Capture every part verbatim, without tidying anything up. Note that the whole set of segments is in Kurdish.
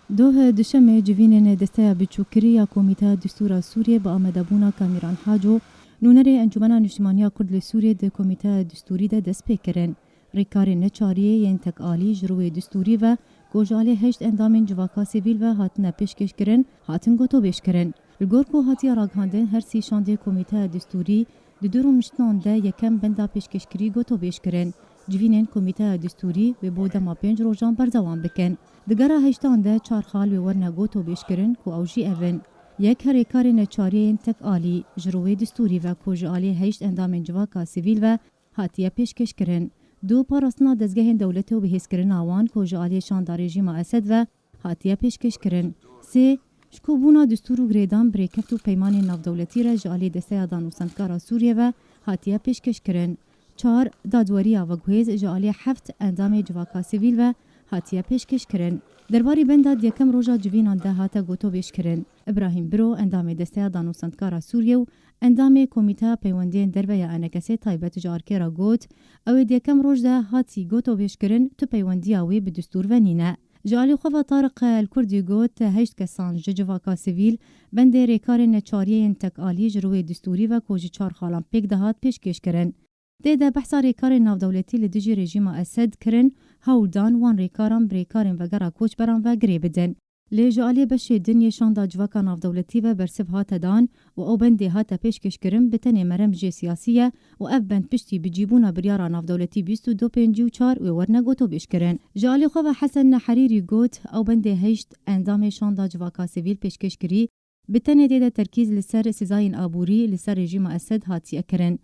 Doh duşemê civînên desteya biçûkirî ya Komîteya Distûra Sûriyê bi amadebûna Kamîran Haco, nûnerê Encûmena Niştimaniya Kurd li Sûriyê di Komîteya Distûrî de dest pê kirin. Rêkarên neçariyê yên tekalî ji rûyê distûrî ve ku ji alî heşt endamên civaka sivîl ve hatine pêşkêşkirin, hatin gotobêjkirin. Li gor ku hatiye ragihandin, her sî şandê Komîteya Distûrî di du rûniştinan de yekem benda pêşkêşkirî gotobêj kirin. Civînên Komîteya Distûrî wê bo dema pênc rojan berdewam bikin. Di gera heştan de çar xal wê werine gotobêjkirin ku ew jî ev in: Yek, her rêkarê neçariyê yên tekalî ji rûyê distûrî ve ku ji alî heşt endamên civaka sivîl ve hatiye pêşkêşkirin. Du, parastina dezgehên dewletê û bihêzkirina wan ku ji alî şanda rejîma Esed ve hatiye pêşkêşkirin. Sê, ji ku bûna distûr û girêdan bi rêkeft û peymanên navdewletî re ji alî Desteya Danûstendkara Sûriyê ve hatiye pêşkêşkirin. Çar, dadweriya veguhêz ji alî heft endamê civaka sivîl ve hatiye pêşkêşkirin. Derbarî benda di yekem roja civînan de hate gotobêjkirin. Îbrahîm Biro, endamê Desteya Danûstendkara Sûriyê û endamê Komîteya Peywendiyên Derve ya ENKSê taybet ji ARKê re got, ew ê di yekem roj de hatî gotobêjkirin, tu peywendiya wê bi distûr ve nîne. Ji alî xwe ve Tariq El Kurdî got, heşt kesan ji civaka sivîl bendê rêkarên neçariyê yên tekalî ji rûyê distûrî ve ku ji çar xalan pêk dihat pêşkêş kirin. Tê de behsa rêkarên navdewletî li dijî rejîma Esed kirin, hewl dan wan rêkaran bi rêkarên vegera koçberan ve girê bidin. Lê ji alî beşê din yê şanda civaka navdewletî ve bersiv hate dan û ew bendê hate pêşkêşkirin bi tenê meremjê siyasî ye û ev bend piştî bicîbûna biryara navdewletî bîst û du pêncî û çar wê werine gotobêjkirin. Ji alî xwe ve Hesen Neherîrî got, ew bendê heşt endamê şanda civaka sivîl pêşkêş kirî, bi tenê tê de terkîz li ser sizayên aborî li ser rejîma Esed hatiye kirin.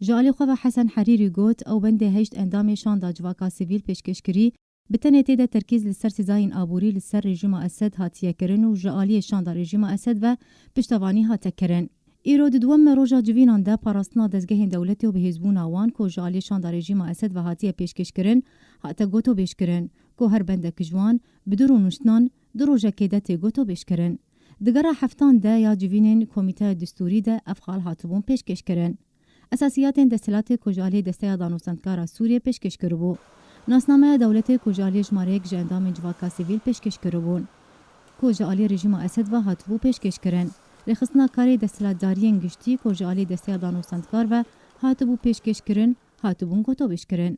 Ji alî xwe ve Hesen Herîrî got, ew bendê heşt endamê şanda civaka sivîl pêşkêş kirî, bi tenê tê de terkîz li ser sizayên aborî li ser rejîma Esed hatiye kirin û ji aliyê şanda rejîma Esed ve piştevanî hate kirin. Îro di duwem roja civînan de parastina dezgehên dewletê û bihêzbûna wan ku ji alî şanda rejîma Esed ve hatiye pêşkêşkirin, hate gotobêjkirin ku her bendek ji wan bi du rûniştinan du rojekê de tê gotobêjkirin. Di gera heftan de ya civînên Komîteya Distûrî de ev xal hatibûn pêşkêşkirin. Esasiyatên desthilatê ku ji alî Desteya Danûstendkara Sûriyê pêşkêş kiribû. Nasnameya dewletê ku ji alî jimareyek ji endamên civaka sivîl pêşkêş kiribûn, ku ji alî rejîma Esed ve hatibû pêşkêşkirin. Rêxistina karê desthilatdariyên giştî ku ji alî Desteya Danûstendkar ve hatibû pêşkêşkirin, hatibûn gotobêjkirin.